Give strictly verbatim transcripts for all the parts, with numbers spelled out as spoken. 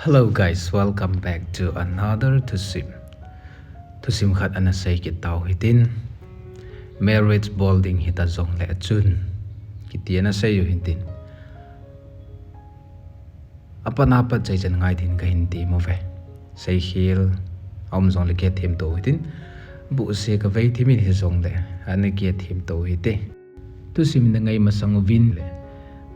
Hello guys, welcome back to another thusim. Thusim khat ana sei kit tau hitin. Marriage bol ding hita jongle achun, kiti ana sei u hitin. Apat apat chai chan ngai din kahin ti mo ve. Seikhel aum jongle kithem to hitin. Bu se ka vei thimin hijongle ana kithem to hite. Thusim na ngai masang uvin le,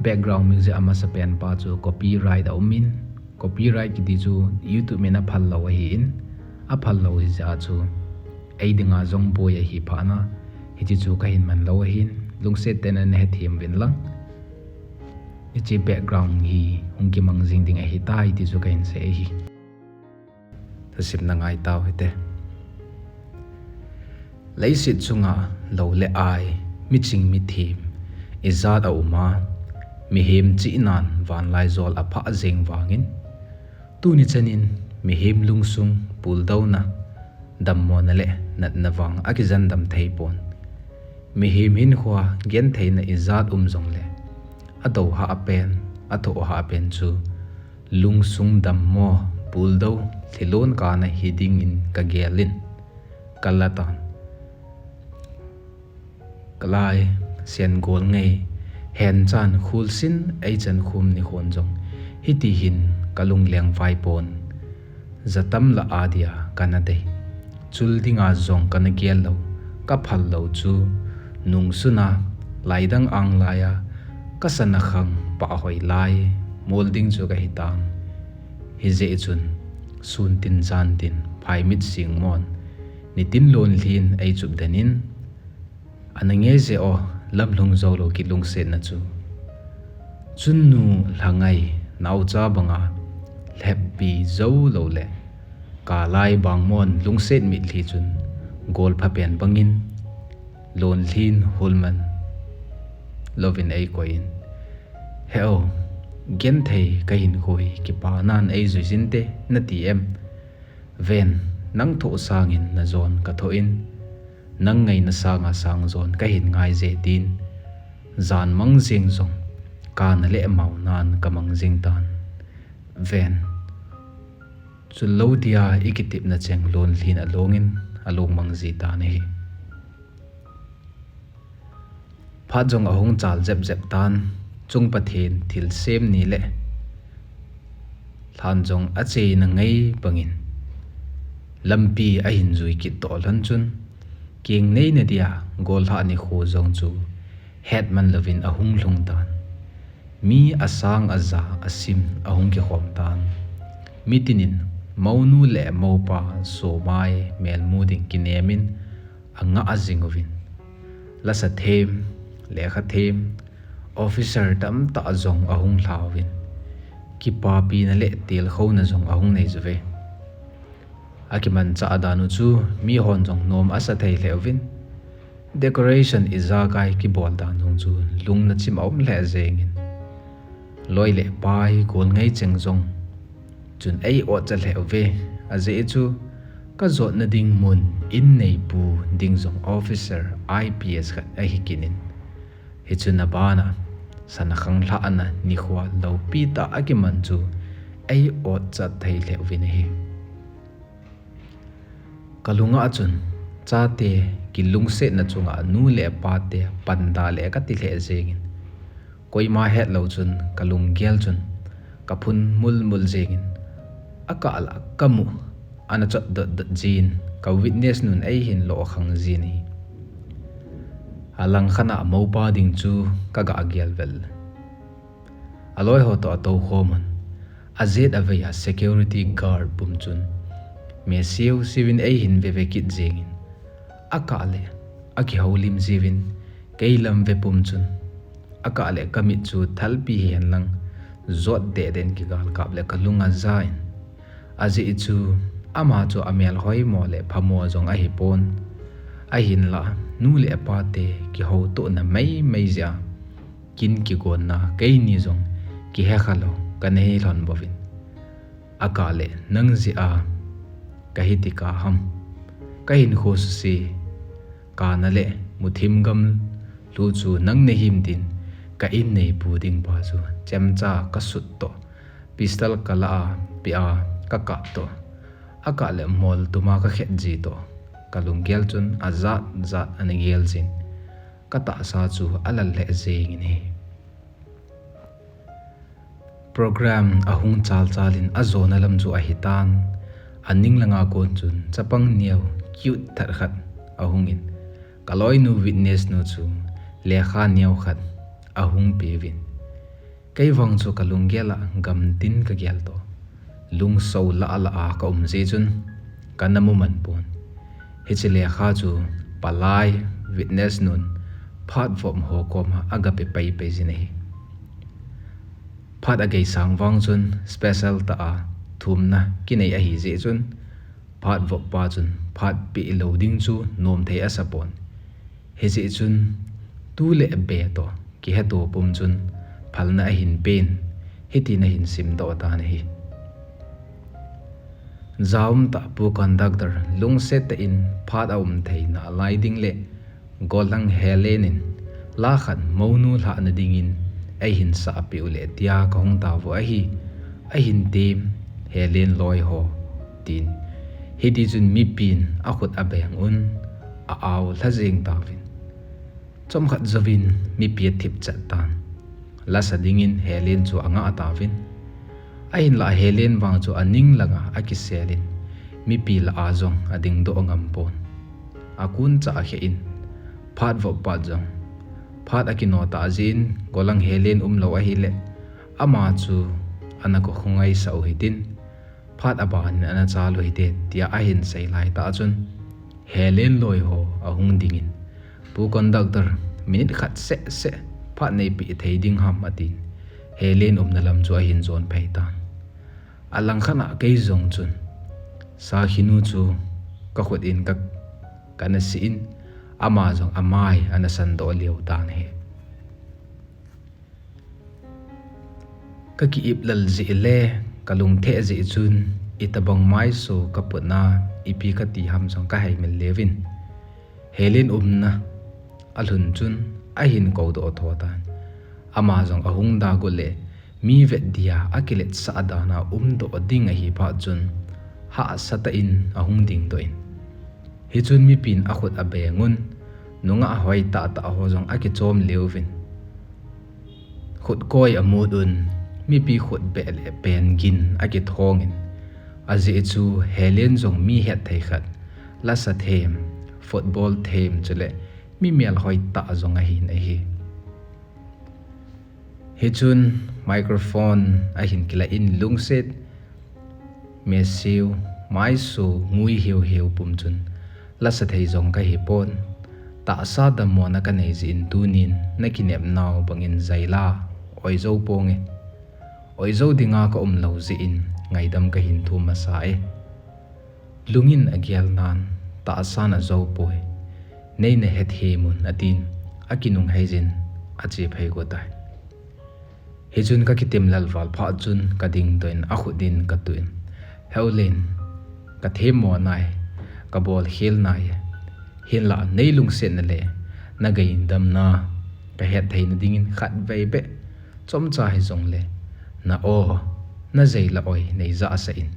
background music amasa pen pa chu copyright aumin, copyright kiti chu YouTube min aphal lou ahin, aphal lou hijeh a chu ei dinga jong boi ahi phat na, hiche chu kahin man lou ahin, lungset tah in ana hethem uvin lang. Hiche background hi hung kimang jing ding ahitai ti chu kahin sei ahi. Thusim na ngai tau hite. Leiset chunga lou le ai, miching mithem, ijat aum a, mihem chihnan vanlaijol aphah jeng vangin, tuni chanin mihem lungsung puldouna, dammona le natna vang akijen dam thei pon. Mihem hinkhoa gentheina ijat um jongle, adou hahpen, athoh hahpen chu lungsung dammo, puldou, thilon kana hidingin kagelin, kalatan. Kalai, sen gol ngei, henchan khulsin, eichan khum nikhon jong, hitihin kalungleng vaipon. Jatam lah adia kana dei. Chul dinga jong kana gel lou, kaphal lou chu, nungsuna, laidang anglaiya, kasana khang pahhoi lai, mol ding chu kahitan. Hijeh chun, sun tin jan tin, phaimit singmon, nitin lonlhin eichup denin, ana nge jeh o, lamlhung joulou kilungsetna chu. Chunnu lhangai, naocha banga, lheppi joulou le, kalai bangmon lungset mitlhi chun, golpha pen bangin, lonlhin hulman louvin eikoiyin. He o, genthei kahinkho hi kipanan eijui jinte, nati em? Ven, nang thoh sangin najon kathoh in, nang ngaina sanga sangjon kahin ngaije tin, jan mang jeng jong, kana le maonan kamang jing tan. Ven, chulou dia ikitepna cheng lonlhin alongin, along mang ji tan ahi. Phat jong ahung chal jepjep tan, chung Pathen thilsem ni le lhan jong acheina ngai bangin, lampi ahin jui kit toh lhon chun, keng neina dia gollhah nikho jong chu hetman louvin ahung lhung tan. Mi asang aja asim ahung kikhom tan. Mitinin, mounu le moupa somai melmu ding kinemin, angah jing uvin. Lasa them, lekha them, officer tamtah jong ahung lhauvin. Kipapina le tilkhouna jong ahung neiyuve. Akimanchah dan u chu mihon jong nom asa thei lheh uvin. Decoration ijakai kibol dan jong chu lungna chim aum lheh jengin. Loi le pai golngei cheng jong chun ei otcha lheh uve, ajeh chu kajotna ding mun in neipu ding jong officer I P S khat ahi kit in. Hichun abana, sana khanglhahna nikhoa loupitah akiman chu ei otcha thei lheh uvin ahi. Kalunga chun, chate kilungsetna chunga nu le pate panda le kati lheh jengin. Koima hetlou chun kalunggel chun kaphun mulmul jengin. Akah la kamu, ana chot dotdot jin, ka witness nun eihin lo khang jin ahi. Alangkhat a moupa ding chu kagah gel vel. Aloiho toh atoukhom un, ajet avei a security guard pum chun, me siusiuvin eihin veve kit jengin. Akah le, akihoulim jiuvin, kei lam ve pum chun. Akah le kamit chu thalpi hihen lang, jot dehden kigalkap le kalung aja in. Ajeh chu, ama chu amel hoimo le phamo jong ahipon. Ahinla, nu le pate kihoutohna meimei jeh a, kin kigonna keini jong kihekhalou kanei lhon bouvin. Akah le nang jeh a kahi tika ham, kahinkho suse, kana le muthim gamlhu chu nang nahim tin, ka in neipu ding pa chu chemcha kasut toh Pistol ka la a, pia ka kap toh, a kap le mol tuma ka khet ji toh, ka lunggel chun a jat jat ana gel jin, ka tahsa chu a lal lheh jeng in ahi. Program a hung chal chal in a jona lam chu ahi tan, a ning langa kon chun chapang neo cute that khat a hung in, ka loinu witness nu chu lekha neo khat a hung pe uvin, kei vang chu ka lunggel a gamtin ka gel toh, lungso la la a ka um ji chun ka na mu man pon. Hiche lekha chu palai witness nun phat vop ho koma a ga pe pai pai jin ahi. Phat a gei sang vang chun special ta a thumna kinei ahi ji chun, phat vop pa chun phat pe lo ding chu nom thei a sa pon. Hijeh chun tu le be toh kihe to pum chun phalna ahin pen, hitin ahin sim doh tan ahi. Jaum ta pu conductor lungset tah in phat a um thei nalai ding le Golang Helen in la khat mounu lhahna dingin eihin sah peh u le tia ka hung tao u ahi, ahin tem Helen loi ho, tin. Hiti chun mipin a khut a beng un a ao lha jeng tauvin. Chomkhat jouvin mipi a thip chat tan. Lasa dingin Helen chu a ngah tauvin. Ahinlah Helen vang chu a ning langa a kiselin, mipi lah a jong a ding doh ngam pon. A kun cha a khe in, phat vop pat jong phat a kino ta jin, Golang Helen um lou ahile, ama chu ana ko khongai sa u hitin, phat a ban in ana chal u hite, tia ahin sei lai tah chun, Helen loi ho a hung dingin, Pu conductor, minute khat seh seh, phat nei pe thei ding ham, atin. Helen umna lam chu ahin jon phei tan. A lang khat a kei jong chun, sakhinu chu ka khut in ka, ka na si in, ama jong a mai ana san doh lio tan ahi. Ka ki ip lal jeh le, ka lung theh jeh chun, itobang maiso ka put na, ipi ka ti ham jong ka hei mil leuvin. Helen umna a lhun chun, ahin kou doh tho tan. Ama jong a hung da got le, mi vet dia a kilet sah dan a um doh ding ahi phat chun, hahsa tah in a hung ding doh in. Hichun mipin a khut a beng un, nungah hoi tah tah ho jong a kichom leuvin. Khut koi a mut un, mipi khut beh le pen gin a kithong in. A jeh chu Helen jong mi het thei khat, lasa them, football them chule mi mel hoi tah jong ahin ahi. Hichun microphone ahin kila in lungset, meseu, maiso, ngui heu heu pum chun, lasa thei jong ka hi pon. Tahsa dammo na ka nei jeh in tunin na kinep nau bangin jaila, oi jou ponge. Oi jou dinga ka um lou jeh in ngaidam ka hin thum masa e. Lungin a gel nan, tahsan a jou poi. Nei na hethem un, atin, a kinung hei jin, a che phei go tai. Hichun ka kitim lal val phat chun ka ding toh in a khut in ka tu in. Heu Len, ka themmo nai, ka bol khel nai. Hinlah nei lungsetna le, na gaidamna, ka het theina dingin khat vei beh, chomcha hi jong le, na o, na jaila oi, nei ja sa in.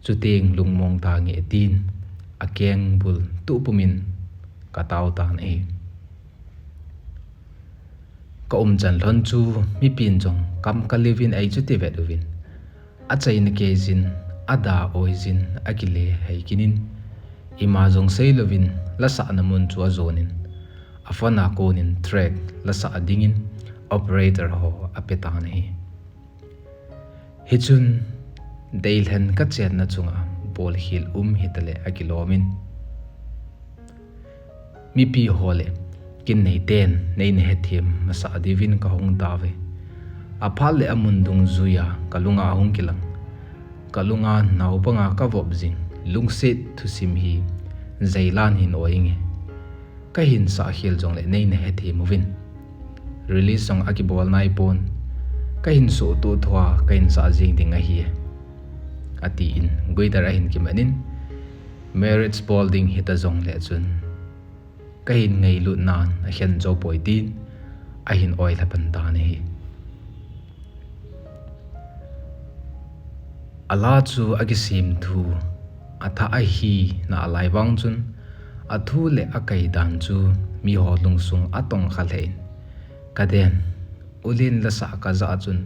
Chuteng lungmong tange tin, a keng bul tuh pumin ka tao tan ahi. Ka umchan lhon chu mipin jong kam ka liuvin ei chu ti vet uvin. A chaina kei jin, a da oi jin, a kile hei kinin. Ima jong sei louvin, lasahna mun chu a jonin. A phone a konin track lasah dingin operator ho a pe tan ahi. Hichun, deilhen ka chenna chunga bolkhel um hitale a kilomin. Mipi ho le, kin neiten, nei na hethem masa diuvin ka hung tauve. A phat le a mun dungjuia ka lunga hung kilang. Ka lunga naobanga ka vop jing, lungset thusim hi, jailan hin oi inge. Ka hin sah khel jongle nei na hethem uvin. Release jong a kibol nai pon. Ka hin suhtuh thua ka hin sah jing ding ahi e, a tin guitar a hin kimanin, marriage bol ding hita jongle chun ka hin ngailut nan a khen jou poi tin a hin oi lha pan tan ahi. Ala chu akisem thu, athah ahina alai vang chun, athu le akai dan chu miho lungsung atong kha lheh in, kaden, Ulen lasah kajah chun,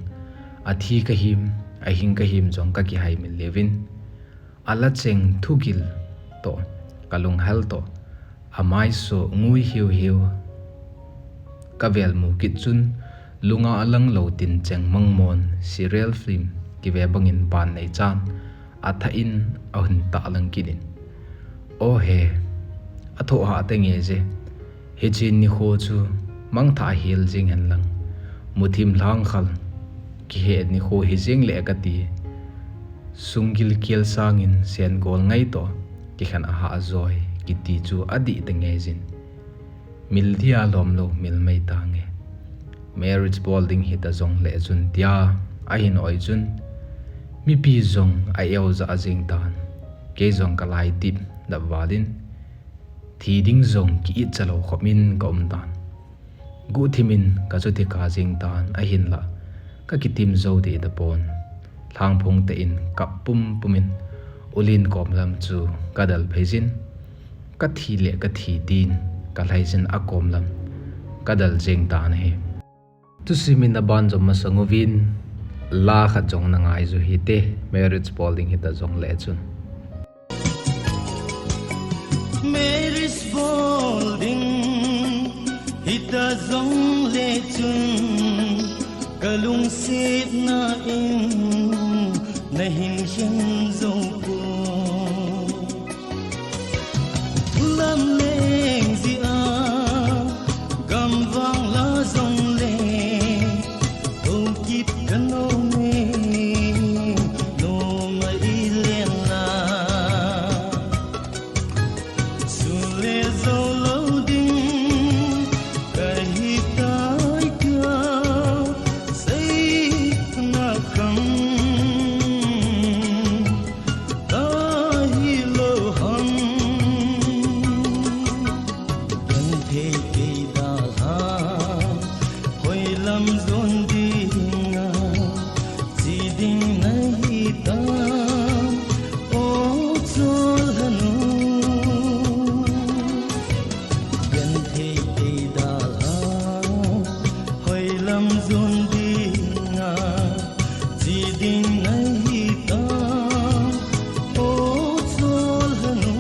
athi kahim, ahing kahim jong kakihaimil leuvin, ala cheng thugil toh, kalunghel toh, amaiso ngui hiu hiu. Kavel mu kit chun, lunga alang lou tin cheng mangmon, serial film kive bangin ban neichan, athah in ahung tah lang kit in. O he, athoh hah tenge je. Hiche nikho chu mangthah ahel jeng henlang, muthim lhangkhal kihe nikho hijeng le kati. Sunggil kel sangin sengol ngai toh, kikhen ahah joi kiti chu adih tenge jin. Mil dia lom lou, mil mai tange. Marriage bol ding hita jongle chun tia ahin oi chun, mipi jong a-eu jah jeng tan, kei jong kalaidip nat valin, thi ding jong ki-it cha lou khopin kaum tan. Guhthim in kachuti kha jeng tan ahinlah, kakitim jou deh tapon. Lhangphung tah in kap pumpum in Ulen kom lam chu kadel phei jin, kathi le kathi din kalhai jin akom lam kadel jeng tan ahi. Thusim in aban jom masang uvin, la khat jong nangai ju hite, marriage bol ding hita jongle chun. Marriage bol ding hita jongle chun, kalungsetna in nahin khen jou poi. Lamleng jeh a gamvang la jongle, tou kit kanom e, nom a ilen la. Sule jou lou ding kahitai tia, seina kham tahi lou ham. Genthei kei dalha, hoi lam jon dinga, che ding nahi tam, o cholhanu. Genthei kei dalha, hoi lam jon dinga, che ding nahi tam, o cholhanu.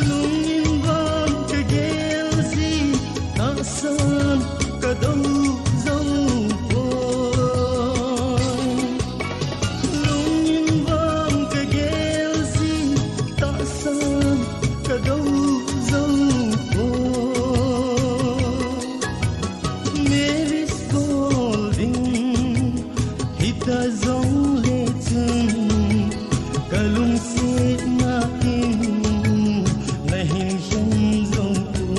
Lungin vang kagel jin, tahsan kadou jou poi. Lungin vang kagel jin, tahsan kadou jou poi. Marriage bol ding hita jongle chun, kalungsetna in nahin khen jou poi.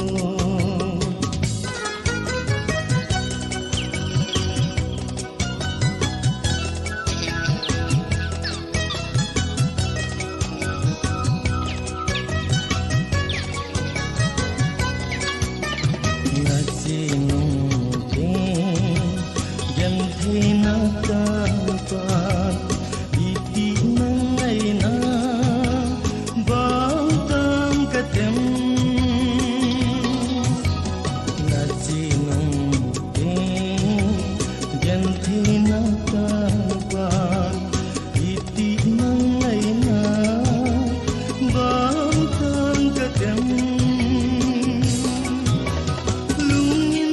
Nache nung te, gentheina tah pa, iti nangaina, bang tang katem. Nache nung te, gentheina tah pa, iti nangaina, bang tang katem. Lungin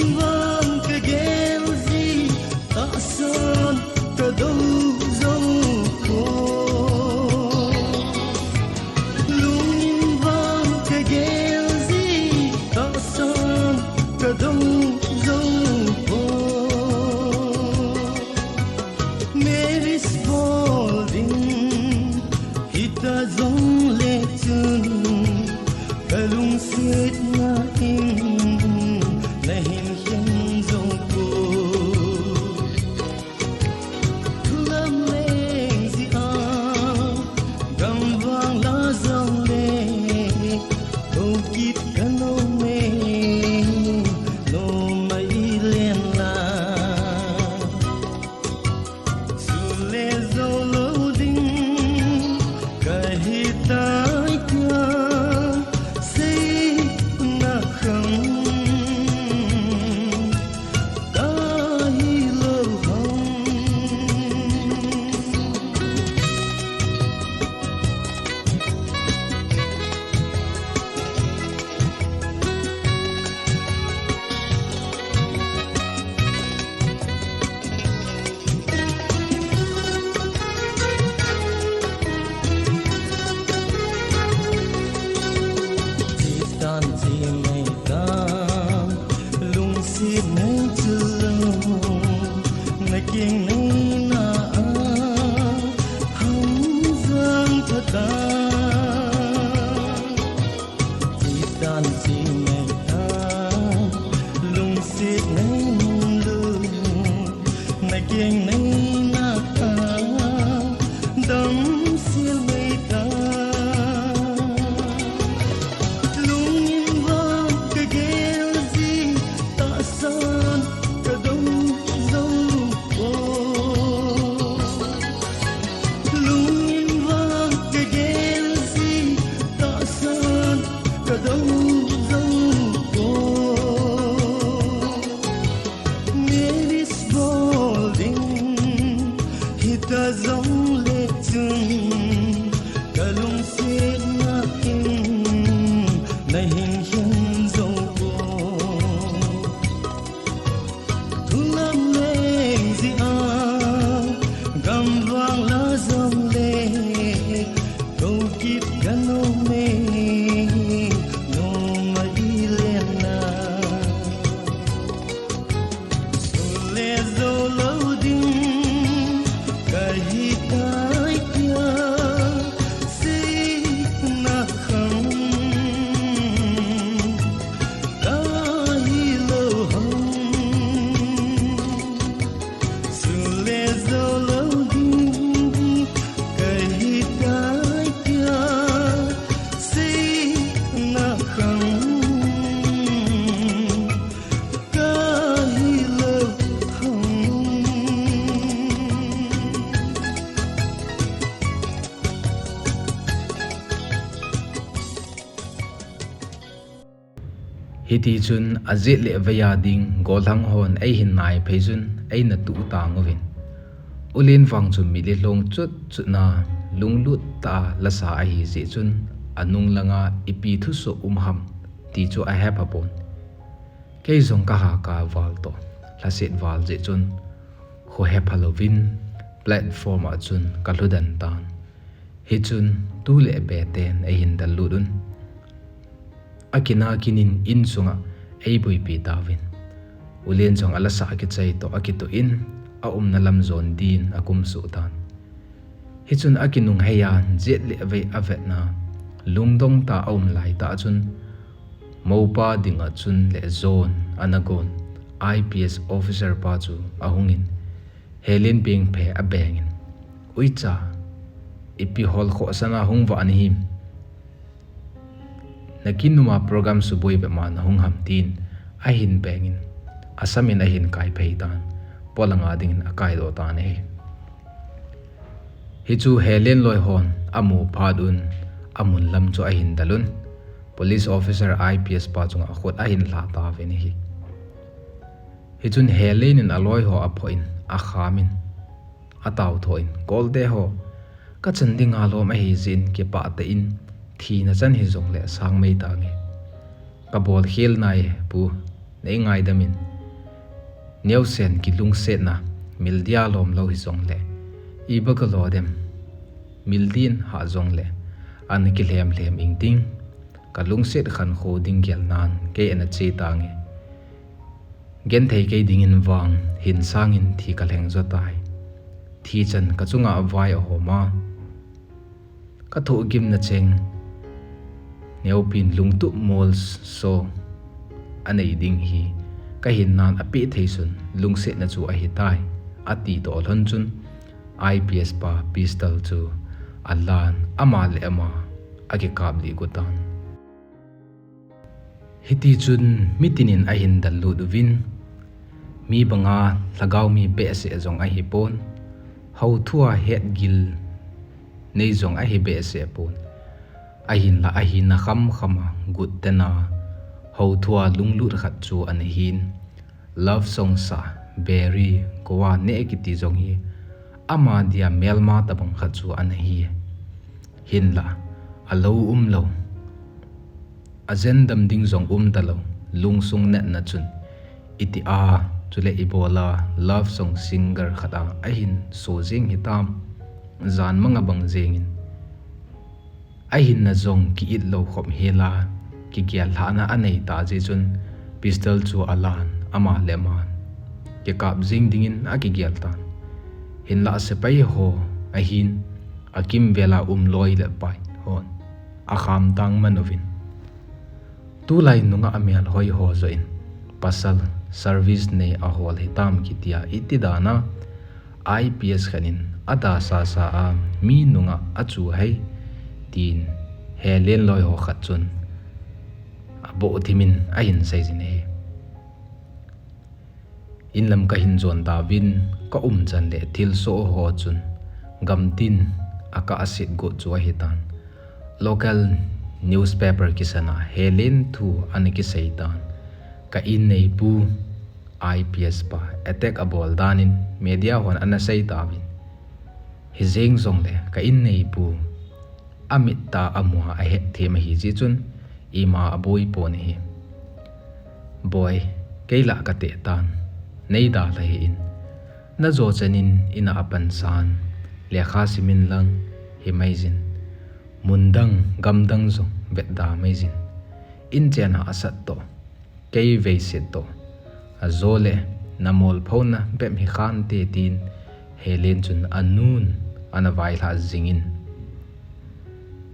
Hiti chun ajet le avei a ding gollhang hon eihin naiphei chun eina tuh tang uvin. U Len vang chu mit le lhong chut chutna lunglut tah a lasa ahi jeh chun anung langa ipi thusoh um ham ti chu ahepha pon. Kei jong kahaka val toh lhaset val jeh chun kho hepha louvin platform a chun kalhudan tan. Hichun tu le be ten eihin dallut un. Akina kinin insunga eiboipi tauvin. U Len jong alasah kichai toh akitoh in aumna lam jon din akum suh tan. Hichun akinung heia jet le avei avetna lungdong tah a aum laitah chun mopa dinga chun le jon ana gon I P S officer pa chu ahungin Helen bengphe abengin, Uicha, ipi hol khohsana hung vah nahim? Nakinuma program suboi bepma nahung ham tin ahin bengin, asamin ahin kaiphei tan, polanga dingin akaidoh tan ahi. Hichu Helen loi hon amu phat un amun lam chu ahin dalun, police officer I P S pa chunga khut ahin lha tauvin ahi. Hichun Helen in aloi ho aphoh in akhamin, ataotho in, Kolte ho, kachan dinga lom ahi jeh in kipah tah in thina chan hijongle sangmei tange. Kabol khel nai pu, nei ngaidamin. Neosen kilungsetna, mil dia lom lou hijongle iba kalo dem? Mil din hah jongle ana kilhem lhem ingting. Kalungset khankho ding gelnan kei ana che tange. Genthei kei dingin vang hin sangin thi kalheng jo tai. Thi chan kachunga avai ahoma kathohgimna cheng neopin lungtup molso anei ding hi kahinnan apeh thei sun lungsetna chu ahitai, ati toh lhon chun I P S pa pistol chu alan ama le ama akikap lih got tan. Hiti chun mitinin ahin dallut uvin, mi banga lhagao mi behseh jong ahipon, houthua hetgil nei jong ahi behseh pon. Ahinla ahina khamkhama guttena houthua lunglut khat chu ana hin. Love song sa, Berry, Goa neh kiti jong hi ama dia melma tabang khat chu ana hi. Hinla alou umlou, ajendam ding jong umtalou, lungsung natna chun itia chule ibola love song singer khat a ahin so jeng hitam, jan manga bang jengin. Ahinna jong ki-it lou khop hela, kigel lhahna anei tah jeh chun pistol chu alan, ama le ama kikap jing dingin akigel tan. Hinla sepai ho ahin, akimvela um loi le pai hon akham tang man uvin, tulai nunga amel hoi ho joh in pasal service nei ahol hitam kitia iti dana I P S khat in adasasa a mi nunga achu hai, tin Helen loi ho khat chun abohthimin ahin seijin ahi. Inlam kahin jon tauvin, kaumchan le thilsoh ho chun gamtin akah aset got chu ahitan. Local newspaper kisana Helen thu ana kiseitan. Ka inneipu I P S pa attack abol danin media hon ana seitauvin. Hijeng jongle ka inneipu amit tah a amua ahetthem ahi jeh chun ima aboi pon ahi. Boi, kei lah kateh tan, neidalha hih in. Najo chanin ina apansan, lekha simin lang himaijin. Mundang, gamdang jong vetda maijin. Inchen hahsat toh, kei veiset toh, ajole namolphouna bep hikhante tin Helen chun anun ana vailhah jingin.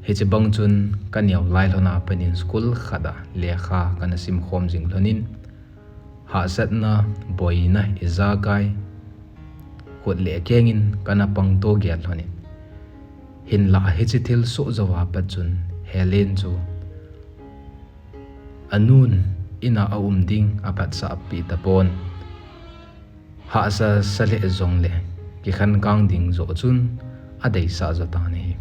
Hiche bang chun kaneo lai lhona panin school khat a lekha kana simkhom jing lhonin, hahsatna, boina ijakai, khut le kengin kana pangto gel lhonin. Hinlah hiche thilsoh jouva pat chun Helen chu anun ina aum ding aphatsahpi tapon. Hahsa saleh jongle kikhankang ding joh chun adeisah jo tan ahi.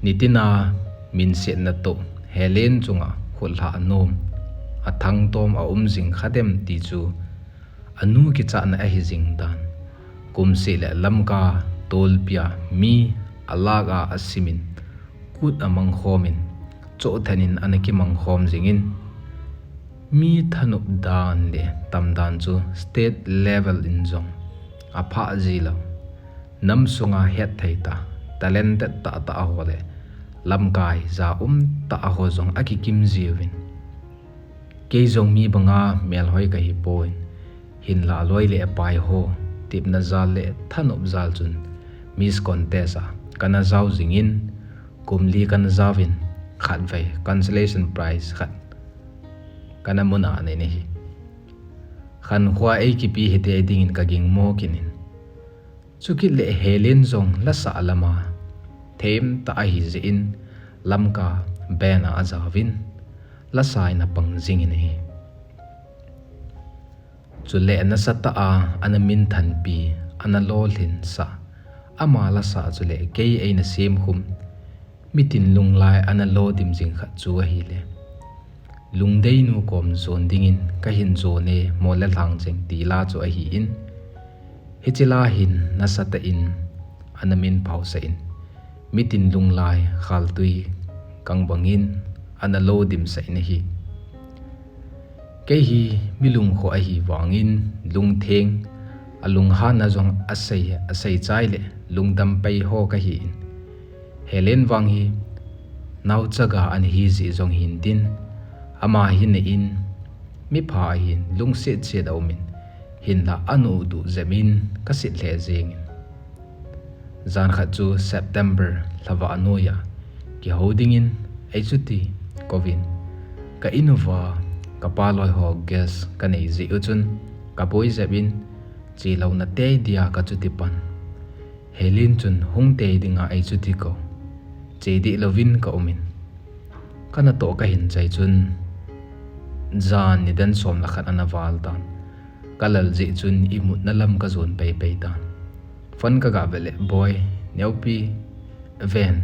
Nitina minsetna toh Helen chunga pulha anom, athangtom a um jing kha dem ti chu anu kichatna ahi jing tan. Kumseh le Lamka tolpia mi alak a asimin, kut amangkhomin, chohthanin ana kimangkhom jingin, mi thanop dan le tamdan chu state level in jong aphah jilou. Nam sunga hetthei tah, talented tahtah ho le lamkai ja um tah ho jong akikim jiuvin. Kei jong mi banga melhoi kahipon, hinlah aloi le apai ho tepna jal le thanop jal chun Miss Contest a kana jao jingin, kum li kana jaovin, khatvei consolation prize khat kana mun a nei nahi. Khankhoa eikipe hite dingin kagingmo kit in. Chukit le Helen jong lasah lama themtah ahi jeh in, Lamka band a ajaovin, lasa in apang jingin ahi. Chule nasatah a ana minthanpi, ana lolhinsah, ama lasa chule kei eina semkhum, mitin lunglai ana lodim jing khat chu ahile, Lungdeinu kom jon dingin kahin jon e, mol le lhang cheng ti la chu ahin, hiche la hin nasatah in ana minphaosah in, mitin lunglai khaltui kangbangin ana lodimsah in ahi. Kei hi mi lungkho ahi vangin, lungtheng, alunghanna jong asei, asei chai le lungdam pei ho kahin. Helen vang hi naochaga ana hi jeh jong hintin, ama hi neiin, mipha ahin, lungsetset aumin, hinlah anuhduh jepin kaset lheh jengin. Jan khat chu September lhavah noiya kihou dingin eichuti kouvin, ka in uva kapa loi ho guest kanei jeh u chun kaboi jepin, chelouna tei dia kachuti pan. Helen chun hung tei dinga eichuti kou, che deh louvin kaumin, kanatoh kahin chai chun, jan nidan som le khat ana val tan. Kalal jeh chun imutna lam kajon peipei tan. Phone kaga vet le, Boi, neopi ven,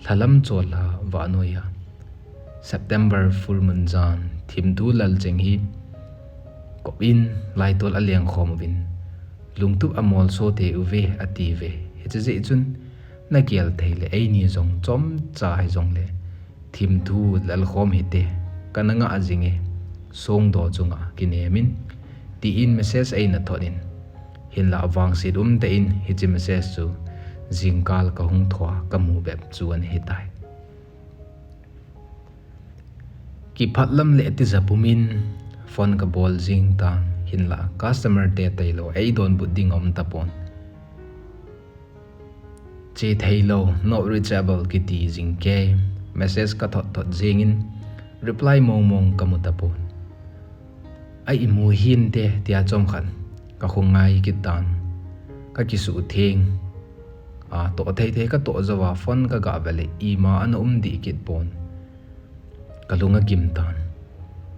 lhalam chollha vah noiya September full moon jan thimthu lalcheng hi kopin laitol alengkhom uvin, lungtup amolso tei uve atiuve. Hiche jeh chun nagel thei le eini jong chomcha hijongle thimthu lalkhom hite, kana ngah jinge, songdoh chunga kinemin, tin message eina thot in, hinlah vangset umtah in hiche message chu jingkal kahung thoa kamu bep chu ana hitai. Kiphatlam le tija pumin phone kabol jing tan, hinlah customer te tailou eidonbut ding aum tapon. Che theilou, not reachable kiti jing kei, message kathot thot jengin reply mongmong kamu tapon. A imu hinte tia chomkhat kakhongai kit tan, kakisuhtheng. Atoh theithei katoh jouva phone kaga vet le ima ana um dih kit pon. Kalung agim tan.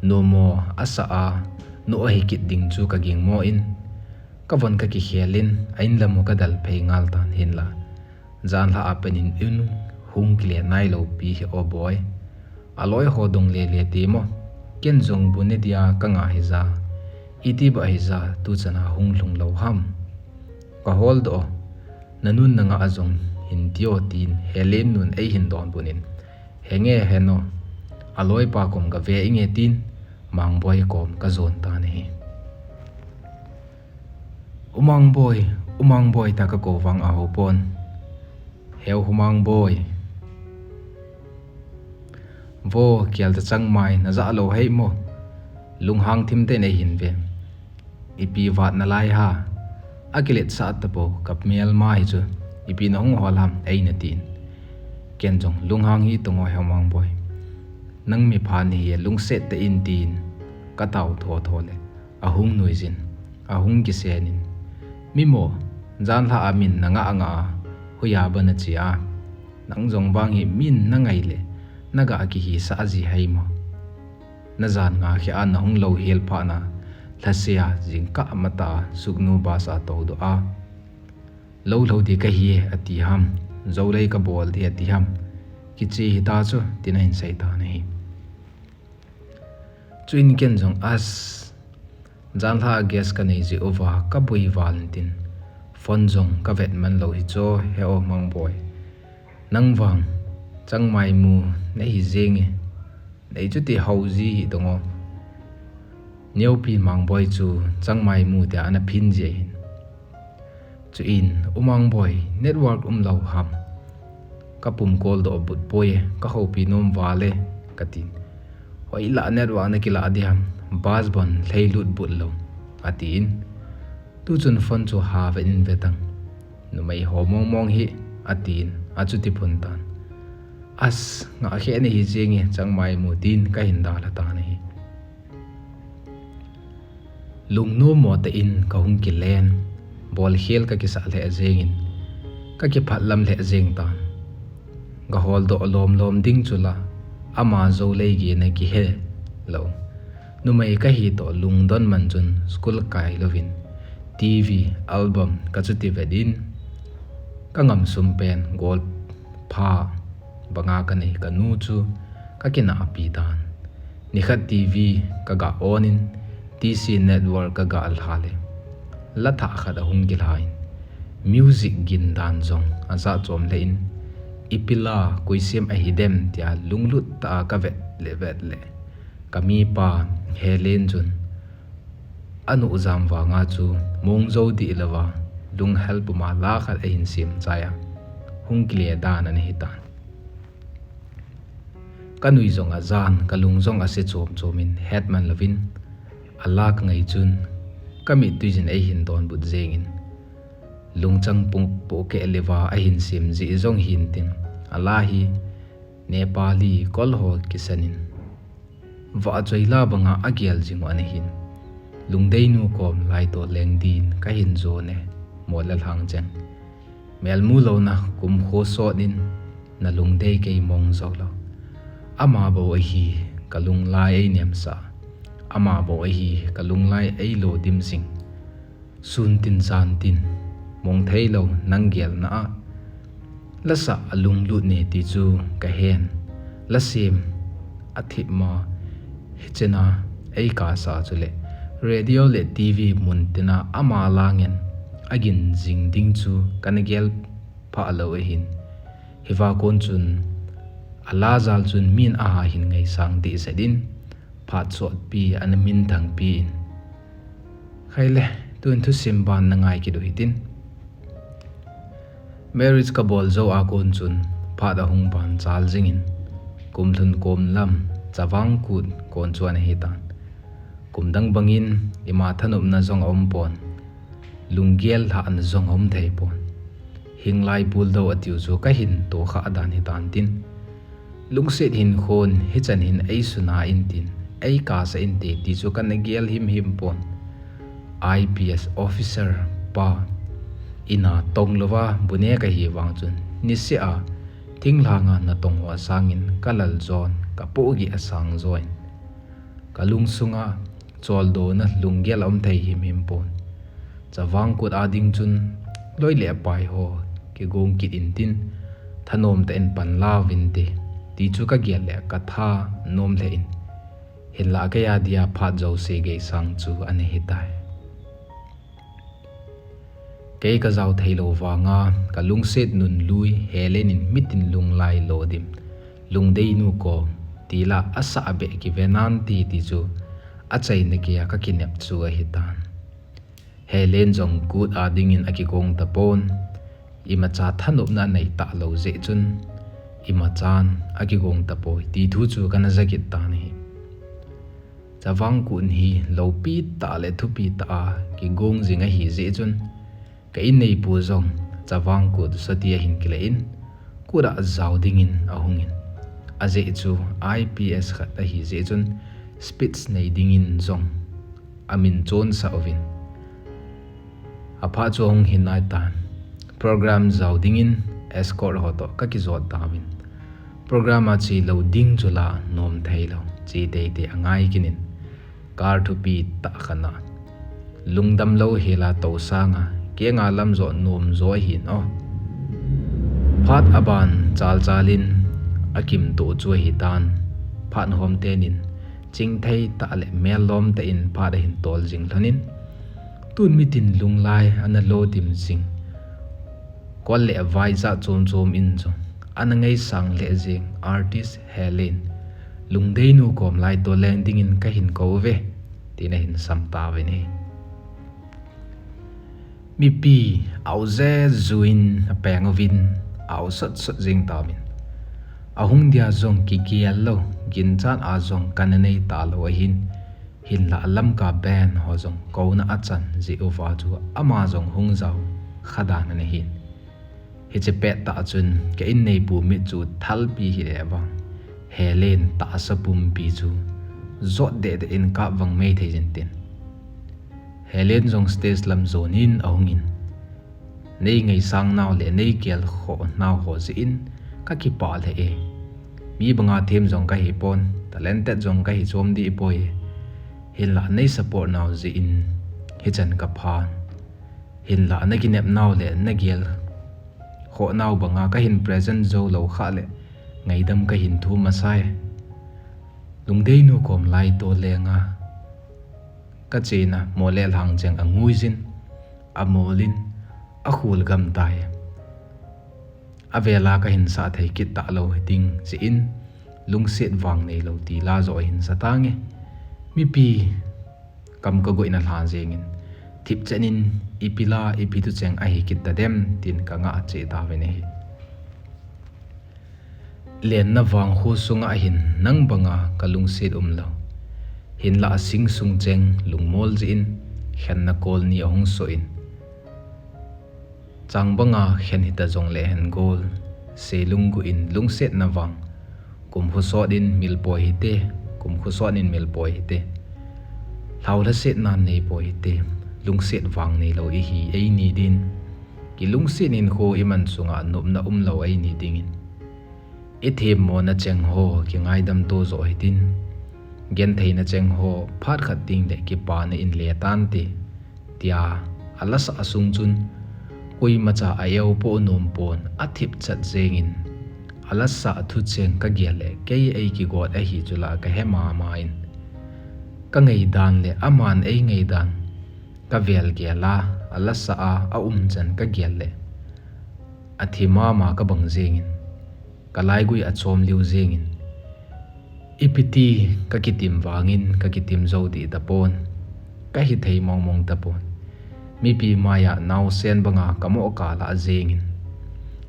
Nomo asah a, nu ahi kit ding chu kagingmo in, kavon kakikhel in, a inlam u kadalphei ngal tan hinla, janlhah a penin in hung kile nailou pi hi o boi. Aloi ho dong lele ti mo, ken jong bu ne dia kangah hija, iti ba hija tuchan a hung lhung lou ham. Kaholdoh o, nanun nangah a jong hin ti o tin Helen nun eihin donbut in, henge heno, aloipa kom kave inge tin, Mangboi kom kajon tan ahi. U Mangboi, U Mangboi ta kakou vang ahou pon. Heu U Mangboi. Vo, kelcha changmai, najah lou hei mo. Lunghang thim tah in eihin ve. Ipi vat nalai ha. Akiletsah tapou, kamelma hi chu. Ipi nahung hol ham, eina tin. Ken jong lunghang hitong o Heu Mangboi. Nang mipha nahi e, lungset tah in tin, katao thotho le, ahung nuijin, ahung kisenin. Mimo, janlhah a min nangah angah a, hoiya ba nache a. Nang jong vang hi min nangai le, nagah kihisah ji hei mo. Najan ngakhia a nahung louhel phatna, lhasea jingkah matah a suknu bus a toudoh a, lou lhou di kahi e ati ham, joulei kabol di ati ham, kiche hita chu, tin ahin sei tan ahi. Chuin ken jong as, janlha a gas ka nei jeh uva ka boi val in tin, phone jong ka vet man lou hi chu, he o Mangboi. Nang vang, Changmai mu na hi jeng e, nei chu ti hau ji hi dong o. Neopi Mangboi chu Changmai mu tia ana phin ji ahin. Chuin, U Mangboi, network um lou ham? Ka pum call doh but poi e, ka houpi nom val e, ka tin. Hoilah network na kilah ding ham, bus bon lhei lut but lou, a tin. Tu chun phone chu ha vet in ve tang. Numei ho mong mong hi, a tin, a chuti phun tan. As, ngah khe na hi jeng e, Changmai mu tin ka hin dalha tan ahi. Lungnom mo tah in ka hung kilen, bolkhel ka kisah lheh jeng in, ka kiphat lam lheh jeng tan. Ka holdoh lom lom ding chu la, ama jou lei gei na kihe lou. Numei ka hi toh lungdon man chun school kai louvin, T V, album ka chuti vet in, ka ngam sum pen gol pha banga ka nei ka nu chu ka kinahpi tan. Nikhat T V ka ga on in, T C network ka ga lha le, la thah khat ahung kilha in, music gin dan jong a jat chom lheh in, ipi la koi sem ahi dem tia lunglut tah a ka vet le vet le, ka mipa Helen chun, a nuh jam vanga chu mong jou dih louva, lunghel puma la khat ahin sem chai a, hung kile dan ana hi tan. Ka nui jong a jan, ka lung jong a se chom chom in, het man louvin, a la ka ngai chun, ka mittui jin eihin donbut jeng in, lungchang pung poh keh leuva ahin sem jeh jong hin tin, a la hi Nepali kol ho kisan in, vahchoi la banga a gel jing u ana hin. Lungdei nu kom lai toh leng din ka hin jon e, mo le lhang cheng. Mel mu louna kum kho sot in, na lungdei kei mong jou lou. Ama bou ahi ka lunglai ei nemsa. Ama bou ahi ka lunglai ei lo dim jing. Sun tin jan tin, mong thei lou nang gelna a, la sah a lunglut ne ti chu ka hen. La sem a thip ma, hichena ei kasa chu le, radio le T V mun tina ama la ngen a gin jing ding chu kana gel pha lou ahin. Hiva kon chun, a la jal chun min a ha hin ngaisang dih set in, phat sotpi ana minthangpi in. Khai le, tun thusim ban na ngai kit u hitin. Marriage ka bol jou a kon chun, phat ahung ban chal jing in, kum lhun kom lam, Chavang Kut kon chu ana hi tan. Kum dang bangin, ima thanopna jong a um pon. Lunggel lhahna jong a um thei pon. Hinglai buldoh a tiu chu ka hin tohkhah dan hi tan tin. Lungset hin khon, hichan hin ei suna in tin, ei kasa in te ti chu kana gel him him pon. I P S officer pa, ina tong louva, bu ne ka hi vang chun, niseh a, thinglhanga na tong ho sangin ka lal jon, ka pohgih a sang join. Ka lungsunga, Choldo na lunggel a um thei him him pon. Chavang Kut a ding chun, loi le pai ho, kigong kit in tin, thanom tah in pan la vin te, ti chu ka gel le ka thanom lheh in. Hinlah kei a dia phat jouse gei sang chu ana hi tai. Kei ka jao thei lou vanga, ka lungset nun lui, Helen in mitin lunglai lo dim. Lungdei nu ko, ti la a sah beh kive nan ti ti chu, a chaina kei a ka kinep chu ahi tan. Helen jong Kut a dingin a kigong ta pon, imacha thanopna nei ta lou jeh chun, imachan a kigong ta poi, ti thu chu kana ja kit tan ahi. Chavang Kut hi lopi tah le thupi tah a kigong jing ahi jeh chun, ka in neipu jong Chavang Kut soti ahin kile in, Kut a jao dingin ahung in. Ajeh chu I P S khat ahi jeh chun, speech nei dingin jong amin chonsah uvin. Aphat chu ahung hin nai tan. Program jao dingin escort ho toh ka kijot tauvin. Program a che lou ding chu la nom thei lou, che teitei a ngai kit in. Car thupi tah khat a, lungdam lou hel a tou sanga, kenga lam jo nom jo ahin o. Phat aban chal chal in a kimto chu ahi tan. Phat hom tenin Chingthei tah le mel lom tah in phat ahin tol jing lhonin, tun mitin lunglai ana lo dim jing. Kol le vai jat chom chom in chu ana ngaisang lheh jing artist Helen, Lungdeinu kom lai toleng dingin kahin kou ve, tin ahin sam tauvin ahi. Mipi au jejuin apeng uvin, au sot sot jing tauvin. Ahung dia jong kigel lou, ginchat a jong kana nei talou ahin, hinlah Lamka band ho jong kouna achan jeh uva chu ama jong hung jao kha dan ana hin. Hiche pet tah chun ka in neipu mit chu thalpi hile vang, Helen tahsa pumpi chu jot deh deh in kap vang mei thei jin tin. Helen jong stage lam jonin ahungin, nei ngaisang nau le nei gel khoh nau ho jeh in kakipah lheh e. Mi banga them jong kahi pon, talented jong kahi chom dih poi. Hinlah nei support nau jeh in hichan kaphan. Hinlah na kinep nau le na gel khoh nau banga kahin present jou lou khah le ngaidam kahin thum masai. Lungdeinu kom lai tolenga kachena mo le lhang cheng angui jin, amolin, akhul gam tai. Avela kahin sah thei kit talou ding jeh in, lungset vang neilou ti la jo ahin sa tange. Mipi kam kagoina lha jengin, thipchen in ipi la ipi tucheng ahi kit tadem tin kangah cheh tauvin ahi. Lenna vang khosunga hin nang banga kalungset umlou. Hinlah sing sung cheng lungmol jeh in, khenna kol ni ahung soh in. Chang banga khen hita jongle hen gol, se lunggu in lungsetna vang. Kum khosot in mil poi hite, kum khosot in mil poi hite. Lhau lhasetna nei poi hite, lungset vang neilou ihi eini din. Kilungset in kho iman sunga nopna umlou eini dingin. Ithemmona cheng ho kingaidam to jo hitin. Gentheina cheng ho phat khat ding le kipana in le tante, tia alasa asung chun, koimacha a-eu po nom pon athipchat jengin, alasa thucheng kagel le kei eikigot ahi chula kahe mama in. Kangaidan le aman eingaidan kavel gel a, alasa a aumchan kagel le athi mama kabang jengin, kalaigui achom liu jengin, ipiti kakitim vangin kakitim jou dih tapon, kahithei mongmong tapon. Mipi maiya naosen banga kamoh kalah jengin,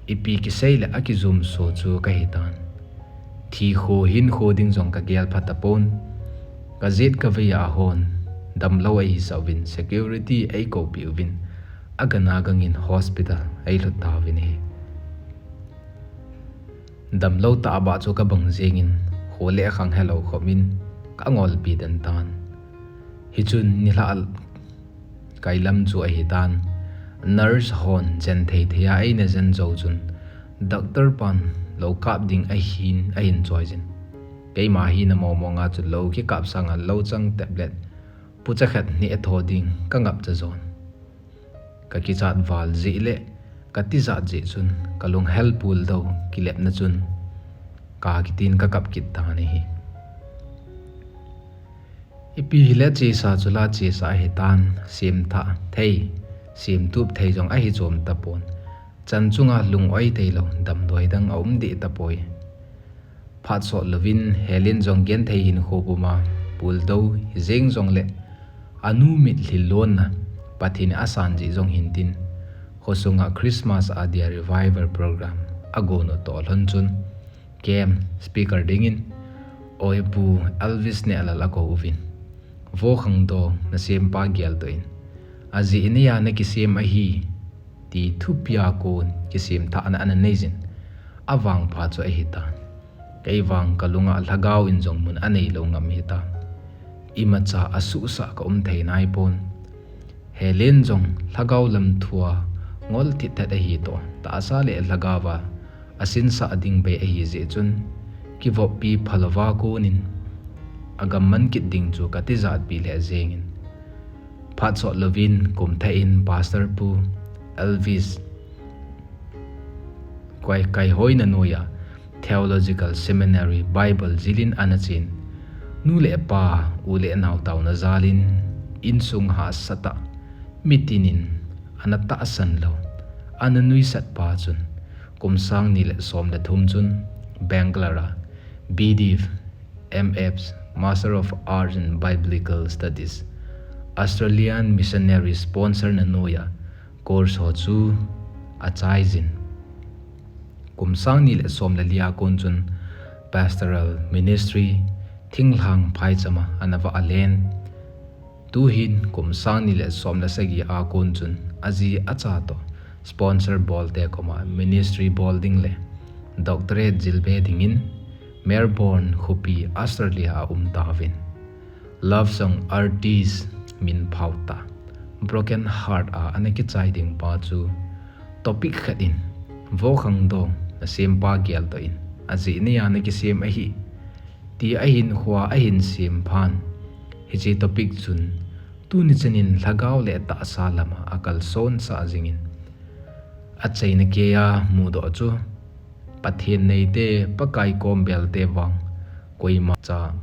ipi kisei le akijumso chu kahitan. Thi kho hin kho ding jong kagel pha tapon, kajet kavei a hon damlou eisauvin security eikoupeh uvin, agana gangin hospital eilut tauvin ahi. Damlou tahbeh chu kabang jengin, kho le khang helou khopin, kangolpi den tan. Hichun nilhah kailam chu ahitan. Nurse hon jen thei thei a eina jen jou chun, doctor pan lou kap ding ahin, ahin choijin. Keima hi na momonga chu lou kikap sanga lou chang tablet pucha khat ni etho ding kangapcha jon. Kakichat val jeh le katijat jeh chun kalunghel puldou kilepna chun kakitin kakap kit tan ahi. Ipi hile chesa chula chesa ahitan, semthah thei, semtup thei jong ahi chom tapon. Chan chunga lung-oi theilou damdoi dang aum deh tapoi. Phat sot louvin Helen jong genthei hinkho puma puldou hijeng jongle anu mitlhi lonna Pathen in asan jeh jong hintin, khosunga Christmas a dia revival program agon u toh lhon chun, camp speaker dingin Oipu Elvis Nehlal akou uvin, Vo Khangdong nasempa geldoh in, ajeh in neiya nakisem ahi, ti thupia kon kisemthahna ana neijin, avangpha chu ahitan. Keivang kalunga lhagao in jong mun aneilou ngam hitan. Imacha asuhsah kaum thei naipon. Helen jong lhagao lam thua ngol thitthat ahitoh, tahsa le lhagaova asinsah ding bei ahijeh chun, kivoppi phalouva konin agamman kit ding chu katijatpi lheh jengin. Phat sot louvin kumthah in Pastor Pu Elvis Kai, Kaihoina noiya Theological Seminary Bible jilin ana chen. Nu le pa, u le nao taona jalin, insung hahsatah, mitinin, ana tahsan lou, ana nuisat pa chun, kum sang ni le som le thum chun, Bangalore a, B Div, M Fs, Master of Arts in Biblical Studies, Australian missionary sponsor na noiya, course ho chu achaijin. Kum sang ni le som le lia kon chun pastoral ministry thinglhang phaichama ana va alen. Tuhin kum sang ni le som le sagi a kon chun aji acha toh sponsor bolte koma ministry bol ding le doctorate jilbe dingin Melbourne khopi Australia a um tauvin. Love song artist min phauta Broken Heart a ana kichai ding pa chu topic khat in Vo Khangdong na sempa geltoh in ajeh neiya na kisem ahi ti ahin khua ahin sem phan. Hiche topic chun tuni chanin lhagao le tahsa lama akalsonsah jingin achaina keiya mudoh chu Pathen neite, Pakai kombelte vang koima cha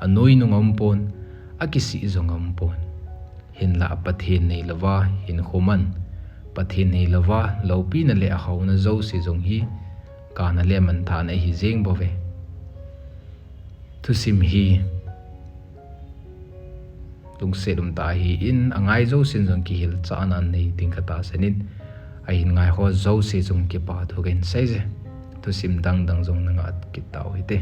anoi nung aumpon, akisih jong aumpon. Hinlah Pathen neilouva hinkho man, Pathen neilouva loupina le ahaona jouse jong hi kana le manthahna ahi jeng bouve. Thusim hi lungset umtah ahin, angai jousen jong kihilchahna nei ding katahsan in, ahin ngaiho jouse jong kipathu kahin seije. Thusim dangdang jong nangah kit tau hite.